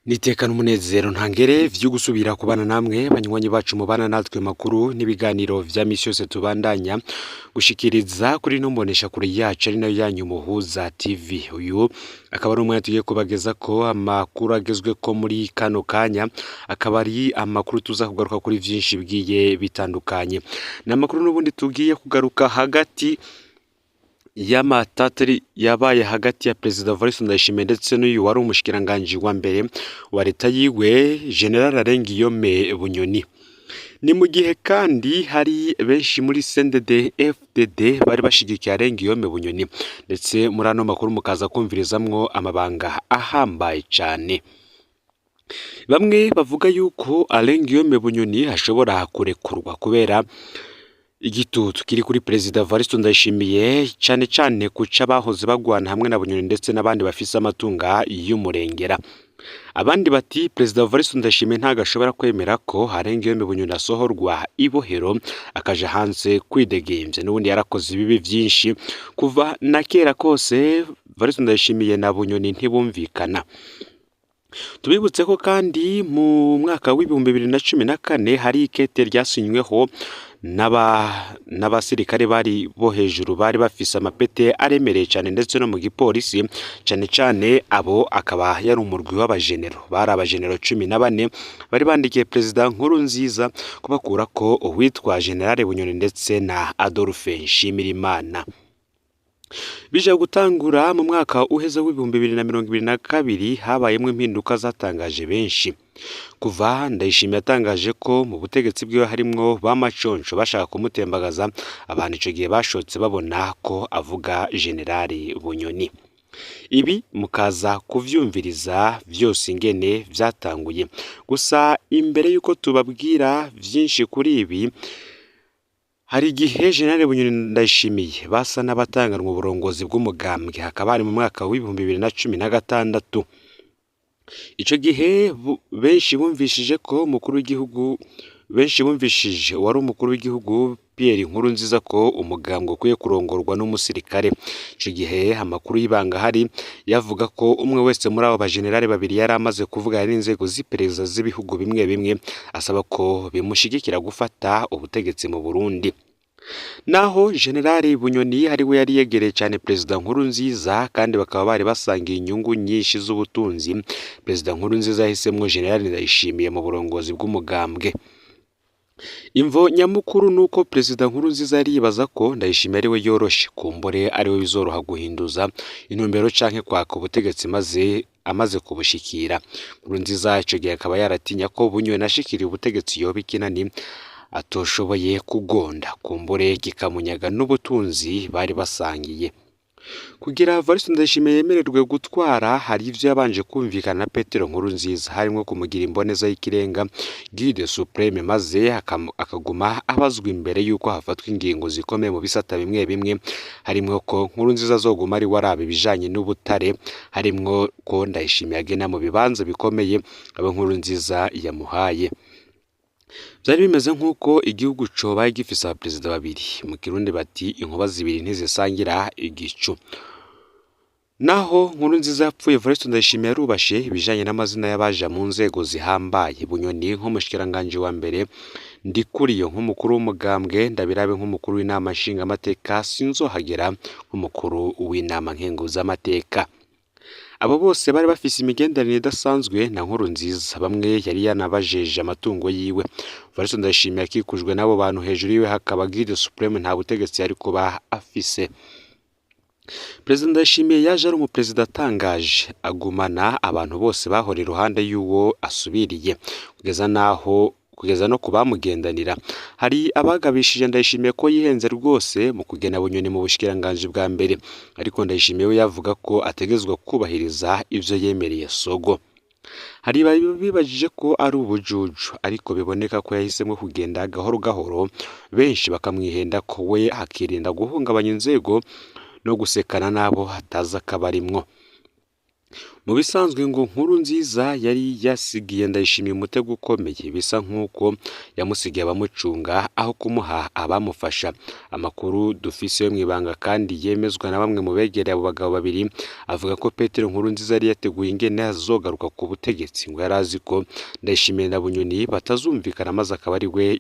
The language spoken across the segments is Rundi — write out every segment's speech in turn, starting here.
Nitekana umunezero ntangere vyo gusubira kubana namwe banywanyi bacu mubana natwe makuru n'ibiganiro vya misi yose tubandanya gushikiriza kuri ino mbonesha kure yacu ari nayo yanyu Muhuza TV. Uyu akaba ari umwanya tugiye kubageza ko amakuru agezweko muri kano kanya, akaba ari amakuru tuza kugaruka kuri vyinshi bigiye bitandukanye. Ni amakuru n'ubundi tugiye kugaruka hagati y'amatatari yabaye hagati ya Perezida Evariste Ndayishimiye ndetse n'uyu wari umushikiranganji wa mbere wa leta yiwe General Arengiyome Bunyoni. Ni mu gihe kandi hari benshi muri CNDD FDD bari bashigikiye Arengiyome Bunyoni, ndetse muri ano makuru mukaza kumvirizamwo amabanga ahambaye cane. Bamwe bavuga yuko Arengiyome Bunyoni ashobora kurekurwa kubera igitutu kiri kuri Perezida Evariste Ndayishimiye, cane cane kuca bahoze bagwana hamwe na Bunyoni ndetse n'abandi bafise amatunga y'umurengera. Abandi bati Perezida Evariste Ndayishimiye ntago ashobora kwemera ko Arengiyome Bunyoni asohorwa ibohero akaja hanze kwidegemvya, n'ubundi yarakoze ibibi vyinshi kuva na kera kose. Evariste Ndayishimiye na Bunyoni ntibumvikana. Tubibutse ko kandi mu mwaka w'2014 hari ikete ryasinyweho n'abasirikare bari bo hejuru bari bafise amapete aremereye cane ndetse no mu gipolisi cane cane, abo akaba yari umurwi w'abajenero, bari abajenero 14 bari bandikiye Perezida Nkurunziza kubakurako uwitwa General Bunyoni ndetse na Adolphe Nshimirimana. Bija gutangura mu mwaka uheze w'2022 habayemwo impinduka zatangaje benshi. Kuva Ndayishimiye yatangaje ko mu butegetsi bwiwe harimwo ba maconco bashaka kumutembagaza, abantu ico gihe bashotse babona ko avuga General Bunyoni. Ibi mukaza kuvyumviriza vyose ingene vyatanguye. Gusa imbere yuko tubabwira vyinshi kuri ibi, hari igihe General Bunyoni Ndayishimiye basa n'abatanganwa uburongozi bw'umugambwe, hakaba hari mu mwaka w'2016. Ico gihe benshi bumvishije ko umukuru w'igihugu, benshi bumvishije uwari umukuru w'igihugu Pierre Nkurunziza ko umugambwe ukwiye kurongorwa n'umusirikare. Ico gihe amakuru y'ibanga ahari yavuga ko umwe wese muri abo bajenerali babiri yari amaze kuvugana n'inzego z'iperereza z'ibihugu bimwe bimwe asaba ko bimushigikira gufata ubutegetsi mu Burundi. Naho General Bunyoni ari we yari yegereye cyane Perezida Nkurunziza kandi bakaba bari basangiye inyungu nyinshi z'ubutunzi, Perezida Nkurunziza yahisemwo General Ndayishimiye mu burongozi bw'umugambwe. Imvo nyamukuru nuko Perezida Nkurunziza yari yibaza ko Ndayishimiye ari we yoroshe, kumbure ari we bizoroha guhinduza intumbero canke kwaka ubutegetsi maze amaze kubushikira. Nkurunziza ico gihe akaba yaratinya ko Bunyoni ashikiriye ubutegetsi yoba ikinani atoshoboye kugonda, kumbure kikamunyaga n'ubutunzi bari basangiye. Kugira Evariste Ndayishimiye yemererwe gutwara hari ivyo yabanje kumvikana na Petero Nkurunziza, harimwo kumugira imboneza y'ikirenga, guide suprême, maze akaguma abazwa imbere yuko hafatwa ingingo zikomeye mu bisata bimwe bimwe, harimwo ko Nkurunziza azoguma ari we araba ibijanye n'ubutare, harimwo ko Ndayishimiye agena mu bibanza bikomeye abo Nkurunziza yamuhaye. Vyari bimeze nk'uko igihugu cobaye gifise abaperezida babiri, mu Kirundi bati inkuba zibiri ntizisangira igicu. Naho Nkurunziza yapfuye, Evariste Ndayishimiye yarubashe ibijanye n'amazina y'abaja mu nzego zihambaye. Bunyoni nk'umushikiranganji wa mbere, Ndikuriyo nk'umukuru w'umugambwe, Ndabirabe nk'umukuru w'inama nshingamateka, Sinzohagera nk'umukuru w'inama nkenguzamateka. Abo bose bari bafise imigenderanire idasanzwe na Nkurunziza, bamwe yari yanabajeje amatungo yiwe. Evariste Ndayishimiye akikujwe n'abo bantu, hejuru yiwe hakaba guide suprême, nta butegetsi yari kuba afise. Perezida Ndayishimiye yaje ari umuperezida atangaje, agumana abantu bose bahora iruhande y'uwo asubiriye, kugeza naho kugeza no ku bamugendanira. Hari abagabishije Ndayishimiye ko yihenze rwose mu kugena Bunyoni mu bushikiranganji bwa mbere, ariko Ndayishimiye we yavuga ko ategerezwa kubahiriza ivyo yemereye Sogo. Hari bibajije ko ari ubujuju, ariko biboneka ko yahisemwo kugenda gahoro gahoro, benshi bakamwihenda ko we akirinda guhungabanya inzego no gusekana n'abo hatazi akabarimwo. Mu bisanzwe ngo Nkurunziza yari yasigiye Ndayishimiye umutego ukomeye, bisa nk'uko yamusigiye abamucunga aho kumuha abamufasha. Amakuru dufise yo mw'ibanga kandi yemezwa na bamwe mu begereye abo bagabo babiri, avuga ko Petero Nkurunziza yari yateguye ingene azogaruka ku butegetsi, ngo yari azi ko Ndayishimiye na Bunyoni batazumvikana maze akaba ari we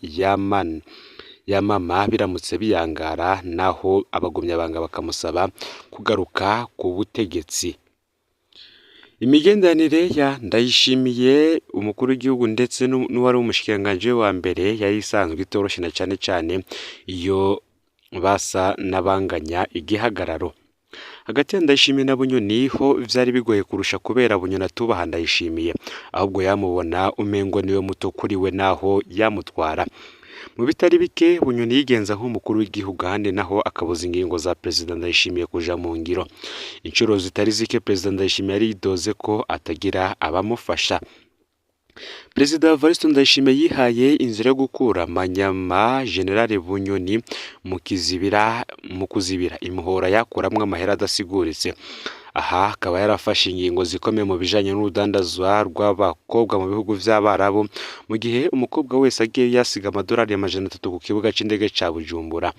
yamama biramutse biyangara, naho abagumyabanga bakamusaba kugaruka ku butegetsi. Imigenderanire ya Ndayishimiye umukuru w'igihugu ndetse n'uwari umushikiranganji we wa mbere yari isanzwe itoroshe, na cane cane iyo basa n'abanganya igihagararo. Hagati ya Ndayishimiye na Bunyoni ho vyari bigoye kurusha, kubera Bunyoni atubaha Ndayishimiye, ahubwo yamubona umengo niwe muto kuri we naho yamutwara. Mu bitari bike Bunyoni yigenza nk'umukuru w'igihugu, ahandi naho akabuza ingingo za Perezida Ndayishimiye kuja mu ngiro. Incuro zitari zike Perezida Ndayishimiye yaridoze ko atagira abamufasha. Perezida Evariste Ndayishimiye yihaye inzira yo gukura Manyama General Bunyoni mu kuzibira imihora yakuramwo amahera adasiguritse. Aha akaba yarafashe ingingo zikomeye mu bijanye n'urudandazwa rw'abakobwa mu bihugu vy'Abarabu, mu gihe umukobwa wese agiye yasiga amadolari 300 ku kibuga c'indege ca Bujumbura.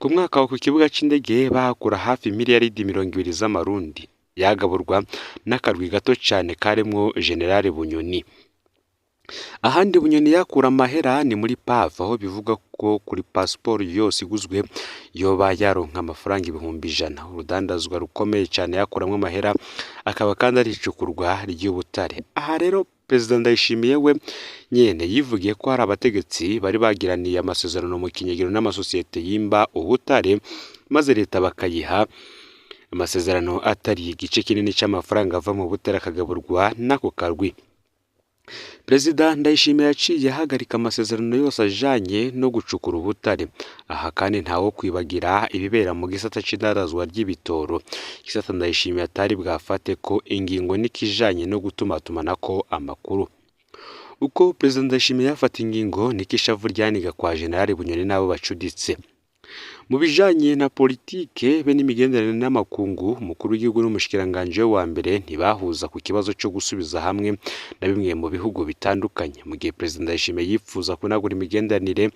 Ku mwaka ku kibuga c'indege bahakura hafi miliyaridi 20 z'amarundi, yagaburwa n'akarwi gato cane karimwo General Bunyoni. Ahandi Bunyoni yakura amahera ni muri PAF, aho bivugwa ko kuri pasiporo yose iguzwe yoba yaronka amafaranga 100,000. Urudandazwa rukomeye cane yakuramwo amahera akaba kandi ari icukurwa ry'ubutare. Aha rero Perezida Ndayishimiye we nyene yivugiye ko hari abategetsi bari bagiraniye amasezerano mu kinyegero n'amasosiyete yimba ubutare, maze leta bakayiha amasezerano atari igice kinini c'amafaranga ava mu butare akagaburwa n'ako karwi. Perezida Ndayishimiye yaciye ahagarika amasezerano yose ajanye no gucukura ubutare. Aha kandi ntawo kwibagira ibibera mu gisata c'idandazwa ry'ibitoro, igisata Ndayishimiye atari bwafate ko ingingo n'ikijanye no gutumatumanako amakuru. Uko Perezida Ndayishimiye yafata ingingo niko ishavu ryaniga kwa General Bunyoni n'abo bacuditse. Mu bijanye na politike be n'imigenderanire n'amakungu, umukuru w'igihugu n'umushikiranganji we wa mbere ntibahuza ku kibazo co gusubiza hamwe na bimwe mu bihugu bitandukanye. Mu gihe Perezida Ndayishimiye yipfuza kunagura imigenderanire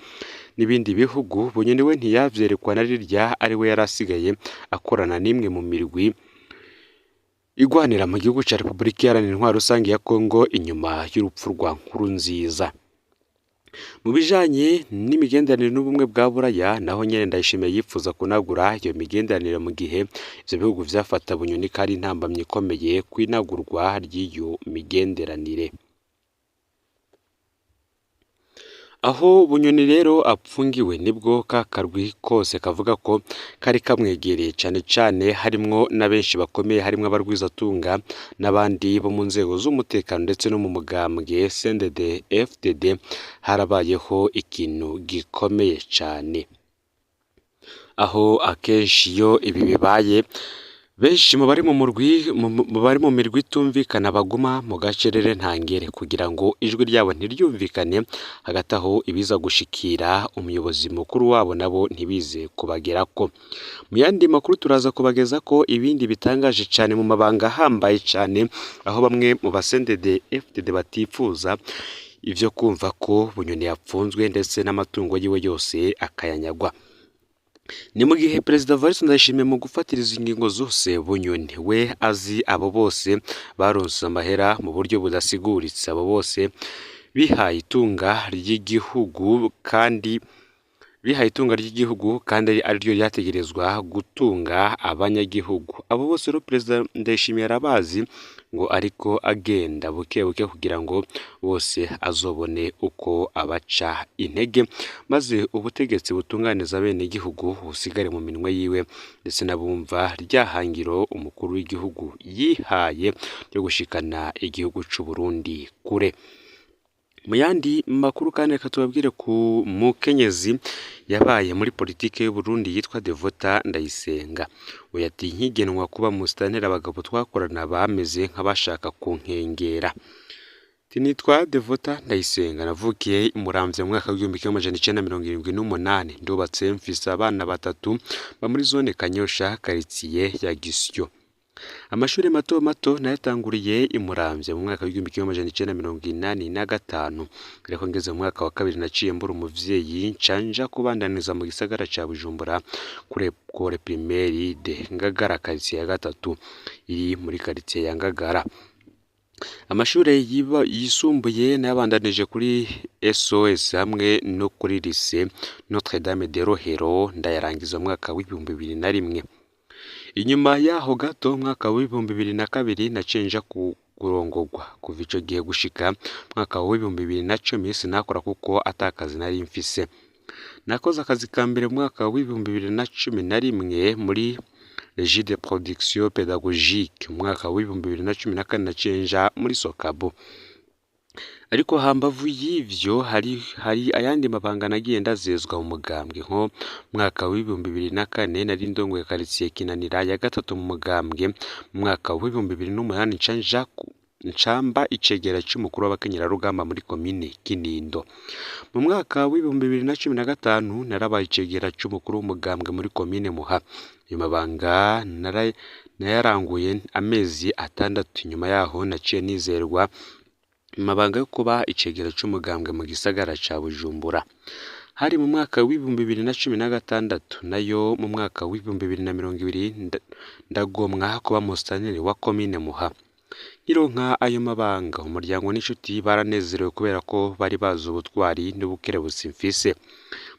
n'ibindi bihugu, Bunyoni we ntiyavyerekwa na rirya ari we yari asigaye akorana n'imwe mu mirwi igwanira mu gihugu ca Repubulika Iharanira Intwaro Rusangi ya Kongo inyuma y'urupfu rwa Nkurunziza. Mu bijanye n'imigenderanire n'ubumwe bwa Buraya, naho nyene Ndayishimiye yipfuza kunagura iyo migenderanire, mu gihe ivyo bihugu vyafata Bunyoni ko ari intambamyi ikomeye kw'inagurwa ry'iyo migenderanire. Aho Bunyoni rero apfungiwe nibwo ka karwi kose kavuga ko kari kamwegereye, cane cane harimwo na benshi bakomeye, harimwo abarwizatunga n'abandi bo mu nzego z'umutekano ndetse no mu mugambwe CNDD FDD. Harabayeho ikintu gikomeye cane, aho akenshi iyo ibi bibaye benshi mu bari mu murwi mu bari mu mirwi itumvikana baguma mu gacerere ntangere kugira ngo ijwi ryabo ntiryumvikane. Hagati aho ibiza gushikira umuyobozi mukuru wabo nabo ntibize kubagerako. Mu yandi makuru turaza kubageza ko ibindi bitangaje cane mu mabanga ahambaye cane, aho bamwe mu ba CNDD FDD batifuza ivyo kumva ko Bunyoni yapfunzwe ndetse n'amatungo yiwe yose akayanyagwa. Ni mu gihe Perezida Evariste Ndayishimiye mu gufatiriza ingingo zose Bunyoni we azi abo bose baronse amahera mu buryo budasiguritse, abo bose bihaye itunga ry'igihugu kandi bihaye itunga ry'igihugu kandi ariryo ryategerezwa gutunga abanyagihugu. Abo bose rero Perezida Ndayishimiye arabazi, ngo ariko agenda buke buke kugira ngo bose azobone uko abaca intege, maze ubutegetsi butunganiza bene igihugu busigare mu minwe yiwe, ndetse n'abumva rya hangiro umukuru w'igihugu yihaye ryo gushikana igihugu c'u Burundi kure. Mu yandi makuru kandi reka tubabwire ku mukenyezi yabaye muri politike y'u Burundi yitwa Devota Ndayisenga. Uyu ati nkigenwa kuba musitanteri abagabo twakorana bameze nk'abashaka kunkengera. Nitwa Devota Ndayisenga, navukiye i Muramvya mu mwaka w'1978, ndubatse mfise abana batatu, mba muri zone Kanyosha karitsiye ya Gisyo. Amashuri mato mato nayatanguriye i Muramvya mu mwaka w'1985, ariko ngeze mu mwaka wa kabiri naciye mbura umuvyeyi, nca kubandaniza mu gisagara ca Bujumbura kuri Ecole Primaire de Ngagara, quartier ya gatatu iri muri quartier ya Ngagara. Amashure yisumbuye nayabandanije kuri SOS hamwe no kuri Lycée Notre Dame de Rohero, ndayarangiza mu mwaka w'2001. Inyuma yaho gato, mwaka w'2002, naciye nja kurongorwa. Kuva ico gihe gushika mwaka w'2010 sinakora kuko ata kazi nari mfise. Nakoze akazi ka mbere mu mwaka w'2011 muri Régie de Production Pédagogique. Mu mwaka w'2014 naciye nja muri Sokabu. Ariko hambavu y'ivyo hari ayandi mabanga nagiye ndazezwa mu mugambwe. Nko mu mwaka w'2004 nari ndongoye quartier Kinanira ya gatatu mu mugambwe. Mu mwaka w'2008 nca nja ncamba icegera c'umukuru w'abakenyerarugamba muri komine Kinindo. Mu mwaka w'2015 narabaye icegera c'umukuru w'umugambwe muri komine Muha. Ayo mabanga nayaranguye amezi 6. Nyuma yaho naciye nizerwa mabanga yo kuba icegera c'umugambwe mu gisagara ca Bujumbura. Hari mu mwaka w'2016, nayo mu mwaka w'2020 ndagomwa kuba musitanteri wa komine Muha. Nkironka ayo mabanga, umuryango n'inshuti baranezerewe kubera ko bari bazi ubutwari n'ubukerebutsi mfise.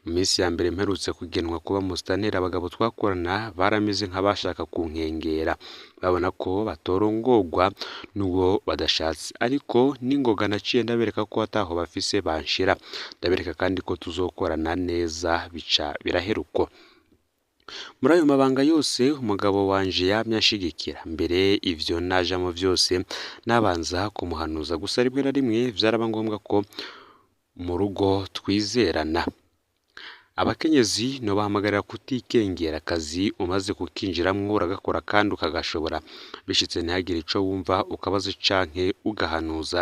Mu minsi ya mbere mperutse kugenwa kuba musitanteri, abagabo twakorana barameze nk'abashaka kunkengera, babona ko batorongorwa n'uwo badashatse. Ariko n'ingoga naciye ndabereka ko ataho bafise banshira, ndabereka kandi ko tuzokorana neza, bica birahera uko. Muri ayo mabanga yose umugabo wanje yamye anshigikira. Mbere ivyo najamwo vyose nabanza kumuhanuza, gusa rimwe na rimwe vyaraba ngombwa ko mu rugo twizerana. Abakenyezi nobahamagarira kutikengera, akazi umaze kukinjiramwo uragakora kandi ukagashobora. Bishitse ntihagire ico wumva ukabaza canke ugahanuza.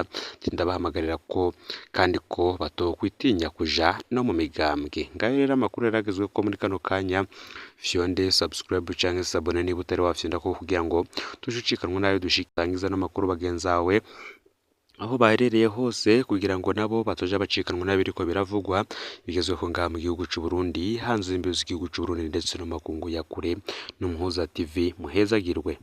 Ndabahamagarira ko kandi ko batokwitinya kuja no mu migambwe. Ngayo rero amakuru yaragezweko muri kano kanya. Fyonde subscribe canke s'abonner niba utari wafyonda ko, kugira ngo tuje ucikanwa n'ayo dushikangiza n'amakuru bagenzawe aho baherereye hose, kugira ngo nabo batoja bacikanwa n'abiriko biravugwa bigezweho ngaha mu gihugu c'u Burundi, hanze y'imbibe z'igihugu c'u Burundi ndetse no mu makungu ya kure. N'Umuhuza TV, muhezagirwe.